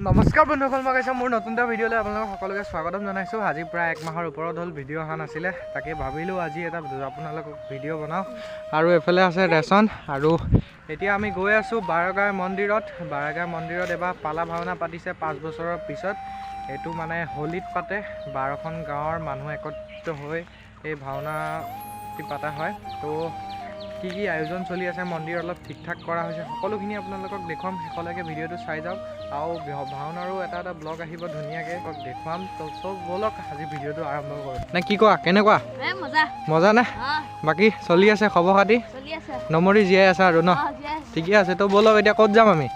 নমস্কাৰ বন্ধুসকল, মই গাইছোঁ মোৰ নতুন এটা ভিডিঅ'লৈ আপোনালোকক সকলোকে স্বাগতম জনাইছোঁ। আজি প্ৰায় এক মাহৰ ওপৰত হ'ল ভিডিঅ' অহা নাছিলে, তাকে ভাবিলোঁ আজি এটা আপোনালোকক ভিডিঅ' বনাওঁ। আৰু এইফালে আছে ৰেচন। আৰু এতিয়া আমি গৈ আছোঁ বাৰগাঁও মন্দিৰত। বাৰগাঁও মন্দিৰত এবাৰ পালা ভাওনা পাতিছে 5 বছৰৰ পিছত। এইটো মানে হোলীত পাতে, 12খন গাঁৱৰ মানুহ একত্ৰিত হৈ এই ভাওনাটি পতা হয়। তো কি কি আয়োজন চলি আছে, মন্দিৰ অলপ ঠিক ঠাক কৰা হৈছে, সকলোখিনি আপোনালোকক দেখুৱাম। শেষলৈকে ভিডিঅ'টো চাই যাওক। আৰু ভাওনাৰো এটা এটা ব্লগ আহিব, ধুনীয়াকৈ দেখুৱাম। তো চব ব'লক আজি ভিডিঅ'টো আৰম্ভ কৰোঁ। নে কি কোৱা, কেনেকুৱা? মজা নে? বাকী চলি আছে খবৰ খাতি? নমৰি জীয়াই আছা আৰু ন? ঠিকে আছে। তো ব'লক এতিয়া ক'ত যাম আমি?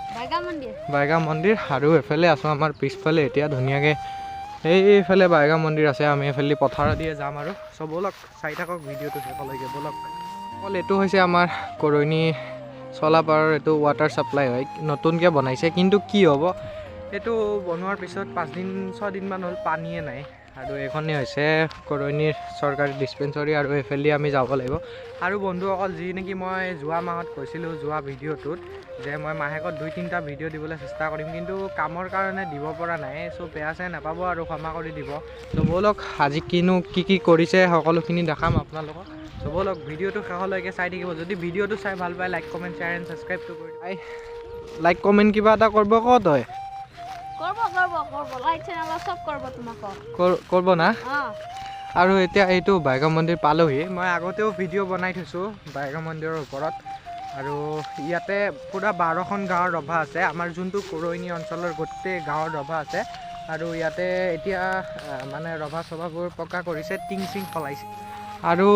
বাইগাঁও মন্দিৰ। আৰু এইফালে আছোঁ আমাৰ পিছফালে এতিয়া ধুনীয়াকৈ এইফালে বাইগাঁও মন্দিৰ আছে। আমি এইফালে পথাৰ দিয়ে যাম আৰু। চ' ব'লক চাই থাকক ভিডিঅ'টো শেষলৈকে। ব'লক। অকল এইটো হৈছে আমাৰ কৰৈনী চলাপাৰৰ এইটো ৱাটাৰ ছাপ্লাই হয়, নতুনকৈ বনাইছে। কিন্তু কি হ'ব, এইটো বনোৱাৰ পিছত 5 দিন 6 দিনমান হ'ল, পানীয়ে নাই। আৰু এইখনেই হৈছে কৰৈনীৰ চৰকাৰী ডিছপেঞ্চৰী। আৰু এইফালে আমি যাব লাগিব। আৰু বন্ধুসকল, যি নেকি মই যোৱা মাহত কৈছিলোঁ যোৱা ভিডিঅ'টোত যে মই মাহেকত 2-3টা ভিডিঅ' দিবলৈ চেষ্টা কৰিম, কিন্তু কামৰ কাৰণে দিব পৰা নাই। চ' বেয়া চেয়া নাপাব আৰু ক্ষমা কৰি দিব। চ' ব'লক আজি কিনো কি কি কৰিছে সকলোখিনি দেখাম আপোনালোকক। চ' ব'লক ভিডিঅ'টো শেষলৈকে চাই থাকিব। যদি ভিডিঅ'টো চাই ভাল পায়, লাইক, কমেণ্ট, শ্বেয়াৰ এণ্ড ছাবস্ক্ৰাইবটো কৰি লাইক কমেণ্ট কিবা এটা কৰিব ক'ত হয়। কৰিব না। আৰু এতিয়া এইটো বাইগাঁও মন্দিৰ পালোহি। মই আগতেও ভিডিঅ' বনাই থৈছোঁ বাইগাঁও মন্দিৰৰ ওপৰত। আৰু ইয়াতে পূৰা 12খন গাঁৱৰ ৰভা আছে। আমাৰ যোনটো কৰৈনী অঞ্চলৰ গোটেই গাঁৱৰ ৰভা আছে। আৰু ইয়াতে এতিয়া মানে ৰভা চভাবোৰ পকা কৰিছে, টিং চিং সলাইছে। আৰু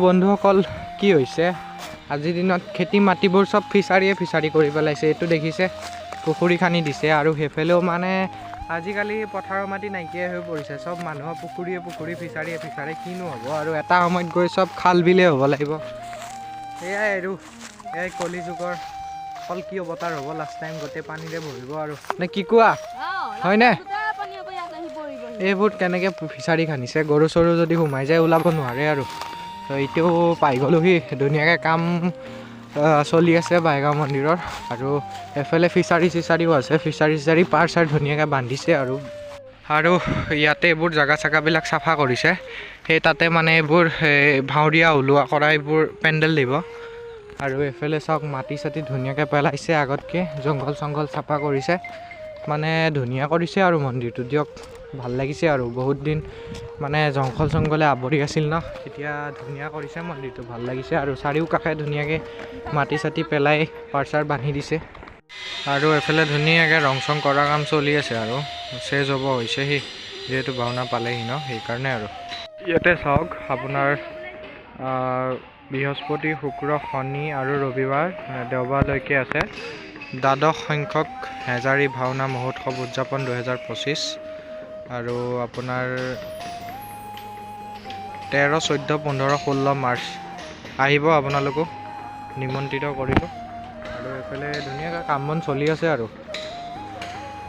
বন্ধুসকল, কি হৈছে, আজিৰ দিনত খেতি মাটিবোৰ চব ফিচাৰীয়ে ফিচাৰী কৰি পেলাইছে। এইটো দেখিছে, পুখুৰী খান্দি দিছে। আৰু সেইফালেও মানে আজিকালি পথাৰৰ মাটি নাইকিয়াই হৈ পৰিছে, চব মানুহৰ পুখুৰীয়ে পুখুৰী, ফিচাৰীয়ে ফিচাৰী। কিনো হ'ব আৰু, এটা সময়ত গৈ চব খাল বিলেই হ'ব লাগিব। সেয়াই আৰু, এয়াই কলি যুগৰ কল্কি অৱতাৰ হ'ব। লাষ্ট টাইম গোটেই পানীৰে বহিব আৰু, নে কি কোৱা? হয়নে? এইবোৰ কেনেকৈ ফিচাৰী খান্দিছে, গৰু চৰু যদি সোমাই যায় ওলাব নোৱাৰে আৰু। তো এইটো পাই গ'লোহি। ধুনীয়াকৈ কাম চলি আছে বাইগাঁও মন্দিৰৰ। আৰু এফালে ফিচাৰী চিচাৰীও আছে, ফিচাৰী চিচাৰী পাৰ চাৰ ধুনীয়াকৈ বান্ধিছে। আৰু আৰু ইয়াতে এইবোৰ জেগা চেগাবিলাক চাফা কৰিছে। সেই তাতে মানে এইবোৰ ভাৱৰীয়া ওলোৱা কৰা এইবোৰ পেণ্ডেল দিব। আৰু এইফালে চাওক, মাটি চাটি ধুনীয়াকৈ পেলাইছে, আগতকৈ জংঘল চংঘল চাফা কৰিছে, মানে ধুনীয়া কৰিছে আৰু মন্দিৰটো। দিয়ক, ভাল লাগিছে। আৰু বহুত দিন মানে জংঘল চংঘলে আৱৰি আছিল ন, এতিয়া ধুনীয়া কৰিছে মন্দিৰটো, ভাল লাগিছে। আৰু চাৰিওকাষে ধুনীয়াকৈ মাটি চাটি পেলাই পাৰ চাৰ বান্ধি দিছে। আৰু এইফালে ধুনীয়াকৈ ৰং চং কৰা কাম চলি আছে আৰু চেজ হ'ব হৈছেহি, যিহেতু ভাওনা পালেহি ন, সেইকাৰণে। আৰু ইয়াতে চাওক আপোনাৰ বৃহস্পতি, শুক্ৰ, শনি আৰু ৰবিবাৰ, দেওবাৰলৈকে আছে দ্বাদশ সংখ্যক হেজাৰী ভাওনা মহোৎসৱ উদযাপন 2025। আৰু আপোনাৰ 13, 14, 15, 16 মাৰ্চ আহিব, আপোনালোকো নিমন্ত্ৰিত কৰিলোঁ। আৰু এইফালে ধুনীয়াকৈ কাম বন চলি আছে। আৰু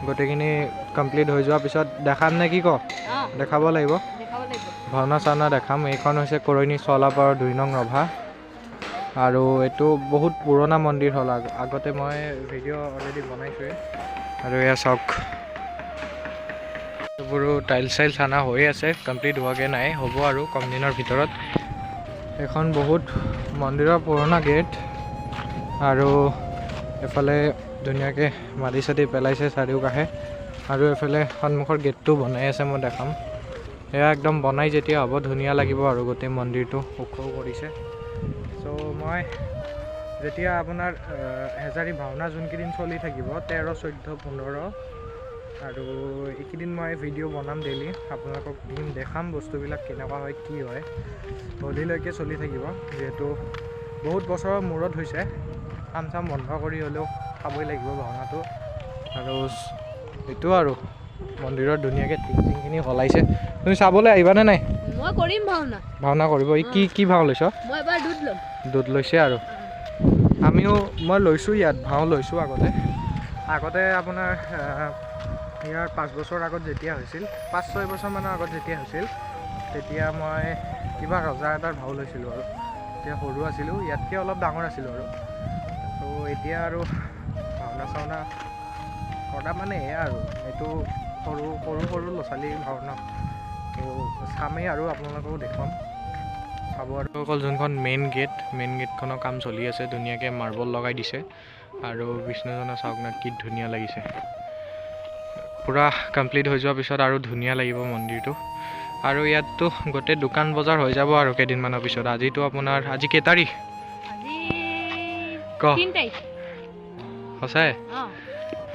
গোটেইখিনি কমপ্লিট হৈ যোৱাৰ পিছত দেখাম, নে কি ক? দেখাব লাগিব, ভাওনা চাওনা দেখাম। এইখন হৈছে কৰৈনী চলাপাৰৰ 2 নং ৰভা। আৰু এইটো বহুত পুৰণা মন্দিৰ হ'ল, আগতে মই ভিডিঅ' অলৰেডি বনাইছোঁৱে। আৰু এয়া চাওক, এইবোৰো টাইলছ চাইলছ অনা হৈ আছে, কমপ্লিট হোৱাগৈ নাই, হ'ব আৰু কম দিনৰ ভিতৰত। এইখন বহুত মন্দিৰৰ পুৰণা গেট। আৰু এইফালে ধুনীয়াকৈ মাটি চাটি পেলাইছে চাৰিওকাষে। আৰু এইফালে সন্মুখৰ গেটটো বনাই আছে, মই দেখাম। এয়া একদম বনাই যেতিয়া হ'ব ধুনীয়া লাগিব। আৰু গোটেই মন্দিৰটো ওখও কৰিছে। চ' মই যেতিয়া আপোনাৰ হেজাৰী ভাওনা যোনকেইদিন চলি থাকিব, 13, 14, 15 আৰু এইকেইদিন মই ভিডিঅ' বনাম, ডেইলি আপোনালোকক দিম, দেখাম বস্তুবিলাক কেনেকুৱা হয়, কি হয়। হোলীলৈকে চলি থাকিব, যিহেতু বহুত বছৰৰ মূৰত হৈছে। কাম চাম বন্ধ কৰি হ'লেও চাবই লাগিব ভাওনাটো। আৰু এইটো আৰু মন্দিৰত ধুনীয়াকৈ টিং চিংখিনি সলাইছে। তুমি চাবলৈ আহিবানে নাই? মই কৰিম ভাওনা। ভাওনা কৰিব। এই কি কি ভাও লৈছ? মই এবাৰ দুধ ল'ম। দুধ লৈছে। আৰু আমিও, মই লৈছোঁ, ইয়াত ভাও লৈছোঁ আগতে। আগতে আপোনাৰ ইয়াৰ 5 বছৰ আগত যেতিয়া হৈছিল, 5-6 বছৰমানৰ আগত যেতিয়া হৈছিল, তেতিয়া মই কিবা ৰজা এটাৰ ভাও লৈছিলোঁ। আৰু তেতিয়া সৰু আছিলোঁ, ইয়াতকৈ অলপ ডাঙৰ আছিলোঁ। আৰু ত' এতিয়া আৰু ভাওনা চাওনা কৰা মানে এয়া আৰু এইটো সৰু সৰু সৰু ল'ৰা ছোৱালীৰ ভাওনা। তো চামেই আৰু আপোনালোকেও দেখুৱাম, চাব। আৰু অকল যোনখন মেইন গেট, মেইন গেটখনৰ কাম চলি আছে, ধুনীয়াকৈ মাৰ্বল লগাই দিছে। আৰু বিষ্ণুজনা চাওক না কি ধুনীয়া লাগিছে। পূৰা কমপ্লিট হৈ যোৱাৰ পিছত আৰু ধুনীয়া লাগিব মন্দিৰটো। আৰু ইয়াততো গোটেই দোকান বজাৰ হৈ যাব আৰু কেইদিনমানৰ পিছত। আজিতো আপোনাৰ আজি কেই তাৰিখ ক? সঁচাই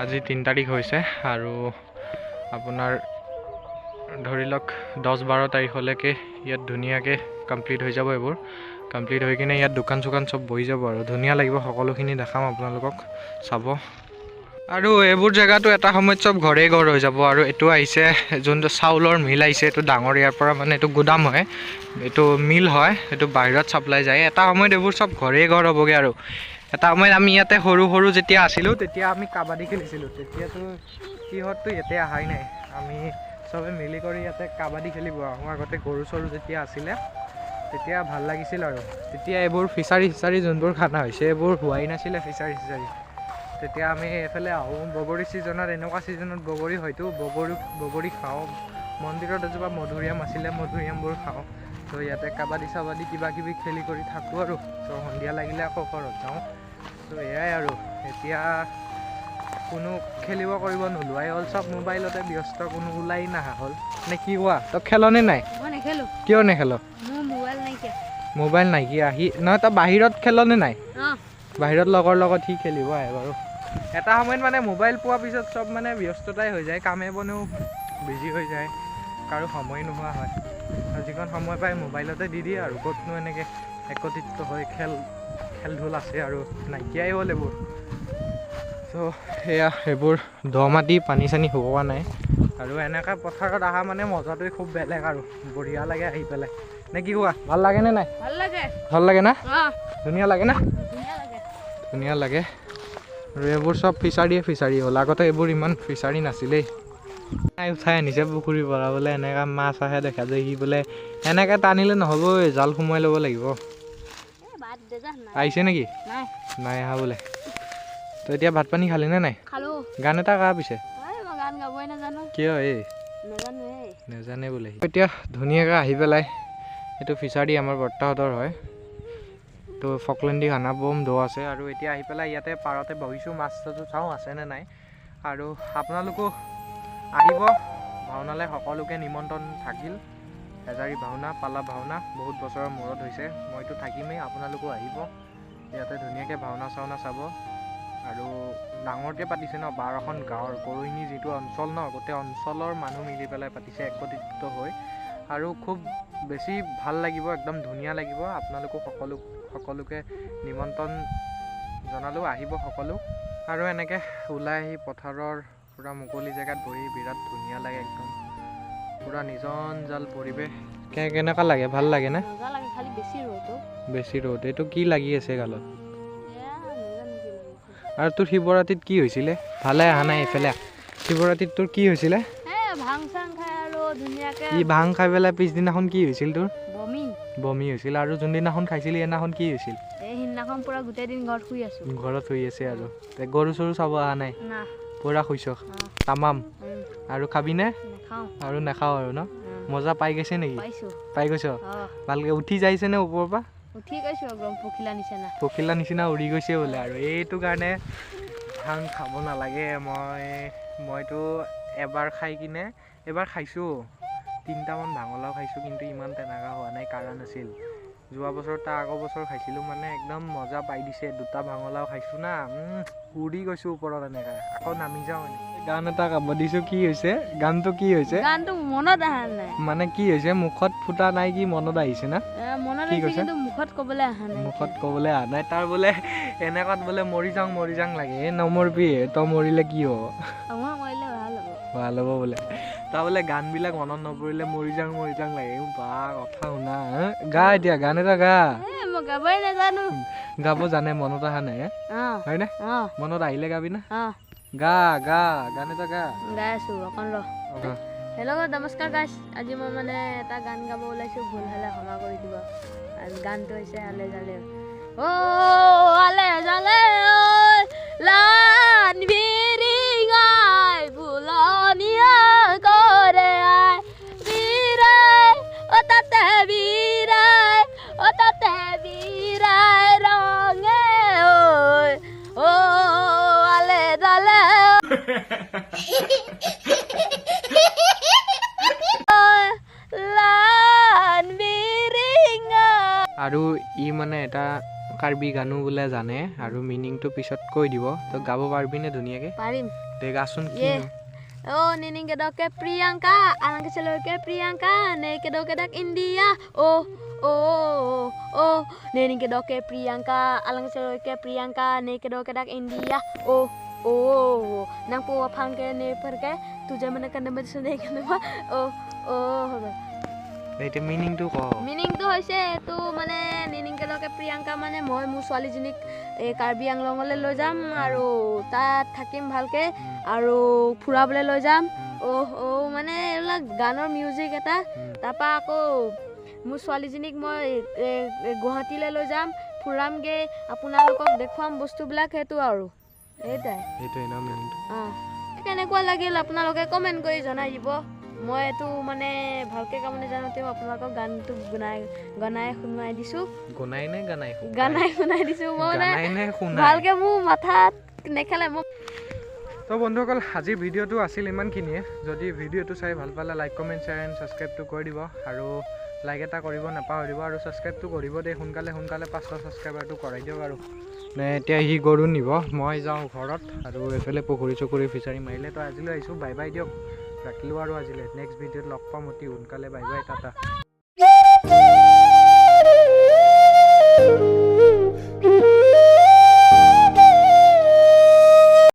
আজি 3 তাৰিখ হৈছে। আৰু আপোনাৰ ধৰি লওক 10-12 তাৰিখলৈকে ইয়াত ধুনীয়াকৈ কমপ্লিট হৈ যাব। এইবোৰ কমপ্লিট হৈ কিনে ইয়াত দোকান চোকান চব বহি যাব আৰু ধুনীয়া লাগিব। সকলোখিনি দেখাম আপোনালোকক, চাব। আৰু এইবোৰ জেগাটো এটা সময়ত চব ঘৰেই ঘৰ হৈ যাব। আৰু এইটো আহিছে যোনটো চাউলৰ মিল আহিছে, এইটো ডাঙৰ, ইয়াৰ পৰা মানে এইটো গুদাম হয়, এইটো মিল হয়, এইটো বাহিৰত ছাপ্লাই যায়। এটা সময়ত এইবোৰ চব ঘৰেই ঘৰ হ'বগৈ। আৰু এটা সময়ত আমি ইয়াতে সৰু সৰু যেতিয়া আছিলোঁ তেতিয়া আমি কাবাডী খেলিছিলোঁ। তেতিয়াতো সিহঁততো ইয়াতে অহাই নাই, আমি চবে মিলি কৰি ইয়াতে কাবাডী খেলিব আহোঁ। আগতে গৰু চৰু যেতিয়া আছিলে তেতিয়া ভাল লাগিছিল। আৰু তেতিয়া এইবোৰ ফিচাৰী চিচাৰী যোনবোৰ খানা হৈছে এইবোৰ হোৱাই নাছিলে ফিচাৰী চিচাৰী। তেতিয়া আমি এইফালে আহোঁ বগৰী ছিজনত, এনেকুৱা ছিজনত বগৰী হয়তো বগৰী খাওঁ। মন্দিৰত এজোপা মধুৰিআম আছিলে, মধুৰিআমবোৰ খাওঁ। তো ইয়াতে কাবাডী চাবাডী কিবা কিবি খেলি কৰি থাকোঁ আৰু। ত' সন্ধিয়া লাগিলে আকৌ ঘৰত যাওঁ। ত' এয়াই আৰু। এতিয়া কোনো খেলিব কৰিব নোলোৱাই হ'ল, চব মোবাইলতে ব্যস্ত, কোনো ওলাই নাহা হ'ল। নে কি কোৱা? তই খেলনে নাই? কিয় নেখেল? মোবাইল নাইকিয়া। সি নহয়, তই বাহিৰত খেলনে নাই? বাহিৰত লগৰ লগত সি খেলিব আহে বাৰু। এটা সময়ত মানে মোবাইল পোৱাৰ পিছত চব মানে ব্যস্ততাই হৈ যায়, কামে বনেও বিজি হৈ যায়, কাৰো সময় নোহোৱা হয়। আৰু যিকণ সময় পায় মোবাইলতে দি দিয়ে আৰু। ক'তনো এনেকৈ একত্ৰিত হৈ খেল ধূল আছে আৰু নাইকিয়াই হ'ল এইবোৰ। চ' সেয়া সেইবোৰ দ মাটি পানী চানী শুকোৱা নাই। আৰু এনেকৈ পথাৰত অহা মানে মজাটোৱে খুব বেলেগ আৰু বঢ়িয়া লাগে আহি পেলাই। নে কি কোৱা? ভাল লাগেনে নাই? ভাল লাগে না? ধুনীয়া লাগে না? ধুনীয়া লাগে। আৰু এইবোৰ চব ফিচাৰীয়ে ফিচাৰী হ'ল, আগতে এইবোৰ ইমান ফিচাৰী নাছিলেই। উঠাই আনিছে পুখুৰীৰ পৰা বোলে এনেকুৱা মাছ আহে দেখা যায়। সি বোলে এনেকৈ টানিলে নহ'ব, জাল সোমোৱাই ল'ব লাগিব। আহিছে নেকি? নাই অহা বোলে। তই এতিয়া ভাত পানী খালি নে নাই? গান এটা গা পিছে। কিয় এই নাজানে বোলে। এতিয়া ধুনীয়াকৈ আহি পেলাই এইটো ফিচাৰী আমাৰ বৰ্তাহঁতৰ হয়, তো ফকলেণ্ডি খানা বম দ আছে। আৰু এতিয়া আহি পেলাই ইয়াতে পাৰতে বহিছোঁ, মাছ চাছো চাওঁ আছেনে নাই। আৰু আপোনালোকো আহিব ভাওনালৈ, সকলোকে নিমন্ত্ৰণ থাকিল। হেজাৰী ভাওনা, পালা ভাওনা বহুত বছৰৰ মূৰত হৈছে, মইতো থাকিমেই, আপোনালোকো আহিব। ইয়াতে ধুনীয়াকৈ ভাওনা চাওনা চাব। আৰু ডাঙৰকৈ পাতিছে ন, 12খন গাঁৱৰ কৰৈনী যিটো অঞ্চল ন, গোটেই অঞ্চলৰ মানুহ মিলি পেলাই পাতিছে একত্ৰিত হৈ। আৰু খুব বেছি ভাল লাগিব, একদম ধুনীয়া লাগিব। আপোনালোকো সকলোকে নিমন্ত্ৰণ জনালোঁ, আহিব সকলো। আৰু এনেকৈ ওলাই আহি পথাৰৰ পূৰা মুকলি জেগাত বহি বিৰাট ধুনীয়া লাগে, একদম পূৰা নিজন জাল পৰিৱেশ। কেনেকুৱা লাগে? ভাল লাগে নে? বেছি ৰ'দ। এইটো কি লাগি আছে গালত? আৰু তোৰ শিৱৰাত্ৰিত কি হৈছিলে? ভালে অহা নাই এইফালে। শিৱৰাত্ৰিত তোৰ কি হৈছিলে? কি ভাং খাই পেলাই পিছদিনাখন কি হৈছিল তোৰ? বমি হৈছিল। আৰু যোনদিনাখন খাইছিলি সেইদিনাখন কি হৈছিল? ঘৰত শুই আছে। আৰু গৰু চৰু চাব অহা নাই? পুৰা শুইছ তামাম। আৰু খাবিনে? আৰু নাখাওঁ আৰু ন? মজা পাই গৈছে নেকি? পাই গৈছ? ভালকে উঠি যাইছে নে ওপৰৰ পৰা? পখিলা নিচিনা উৰি গৈছে বোলে। আৰু এইটো কাৰণে ভাং খাব নালাগে। মইতো এবাৰ খাই কিনে, এবাৰ খাইছোঁ, 3টামান ভাঙলাও খাইছোঁ, কিন্তু ইমান তেনেকুৱা হোৱা নাই, কাৰণ আছিল যোৱা বছৰ তাৰ আগৰ বছৰ খাইছিলোঁ, মানে একদম মজা পাই দিছে। 2টা ভাঙলাও খাইছোঁ না, উৰি গৈছোঁ ওপৰত এনেকৈ, আকৌ নামি যাওঁ। গান এটা গাব দিছোঁ, কি হৈছে গানটো? কি হৈছে গানটো? মনত অহা নাই। মানে কি হৈছে, মুখত ফুটা নাই কি মনত আহিছে না? মনত আহিছে কিন্তু মুখত ক'বলৈ অহা নাই। মুখত ক'বলৈ অহা নাই। তাৰ বোলে এনেকুৱাত বোলে মৰি যাওঁ মৰি যাওঁ লাগে। এই নমৰবি, তই মৰিলে কি হ'ব? ভাল হ'ব বোলে। তাৰ বোলে গানবিলাক মনত নপৰিলে মৰি যাওঁ মৰি যাওঁ লাগে। বা কথা শুনা, গা এতিয়া গান এটা গা। গাব জানে, মনত অহা নাই হয়নে? মনত আহিলে গাবি না? গা গা গান এটা গা। গাই আছো অকণ ৰ। হেল্ল' নমস্কাৰ গাইছ, আজি মই মানে এটা গান গাব ওলাইছোঁ, ভুল হ'লে ক্ষমা কৰি দিব। আৰু গানটো হৈছে আলে জালে অ আলে জালে লান বিৰিঙা আৰু ই মানে এটা কাৰ্বি গানো বোলে জানে আৰু মিনিংটো পিছত কৈ দিব। তই গাব পাৰিবিনে ধুনীয়াকৈ? পাৰিম। দে গাচোন। কি অ নিনিংকে দকে প্ৰিয়ংকা আলাংকে চেলকে প্ৰিয়ংকা নেকে দকে ডাক ইণ্ডিয়া অ অ অ নেনিংকে দকে প্ৰিয়ংকা আলাংকে চেলকে প্ৰিয়ংকা নেকে দকে ডাক ইণ্ডিয়া অ অ নাং পোৱা ফাংকে নে ফৰকে তুজে মানে কান্দে মানে শুনে কান্দে অ অ হ'ব। এতিয়া মিনিংটো ক। মিনিংটো হৈছে এইটো মানে নিনিংকে দকে প্ৰিয়ংকা মানে মই মোৰ ছোৱালীজনীক এই কাৰ্বি আংলঙলৈ লৈ যাম আৰু তাত থাকিম ভালকৈ আৰু ফুৰাবলৈ লৈ যাম। অ' অ' মানে এইবিলাক গানৰ মিউজিক এটা। তাৰপৰা আকৌ মোৰ ছোৱালীজনীক মই গুৱাহাটীলৈ লৈ যাম, ফুৰামগৈ, আপোনালোকক দেখুৱাম বস্তুবিলাক, সেইটো আৰু সেইটাই। সেইটোৱে ন মিনিংটো। অঁ, কেনেকুৱা লাগিল আপোনালোকে কমেণ্ট কৰি জনাই দিব। মই এইটো মানে ভালকৈ গাব নাজানো, তেওঁ আপোনালোকক গানটো গনাই শুনাই দিছোঁ। গনাই নে গানাই? গানাই শুনাই দিছোঁ মই, মানে গানাই নে শুনাই? ভালকৈ মোৰ মাথাত নেখেলে মই। তো বন্ধুসকল, আজিৰ ভিডিঅ'টো আছিল ইমানখিনিয়ে। যদি ভিডিঅ'টো চাই ভাল পালে লাইক, কমেণ্ট, শ্বেয়াৰ এণ্ড ছাবস্ক্ৰাইবটো কৰি দিব আৰু লাইক এটা কৰিব নাপাহৰিব আৰু ছাবস্ক্ৰাইবটো কৰিব দেই। সোনকালে সোনকালে 500 ছাবস্ক্ৰাইবাৰটো কৰাই দিয়ক। আৰু নে এতিয়া সি গৰু নিব, মই যাওঁ ঘৰত আৰু এইফালে পুখুৰী চুখুৰী ফিচাৰী মাৰিলে। তো আজিলৈ আহিছোঁ, বাই বাই দিয়ক, ৰাখিলোঁ আৰু আজিলৈ। নেক্সট ভিডিঅ'ত লগ পাম অতি সোনকালে। Bye bye, tata.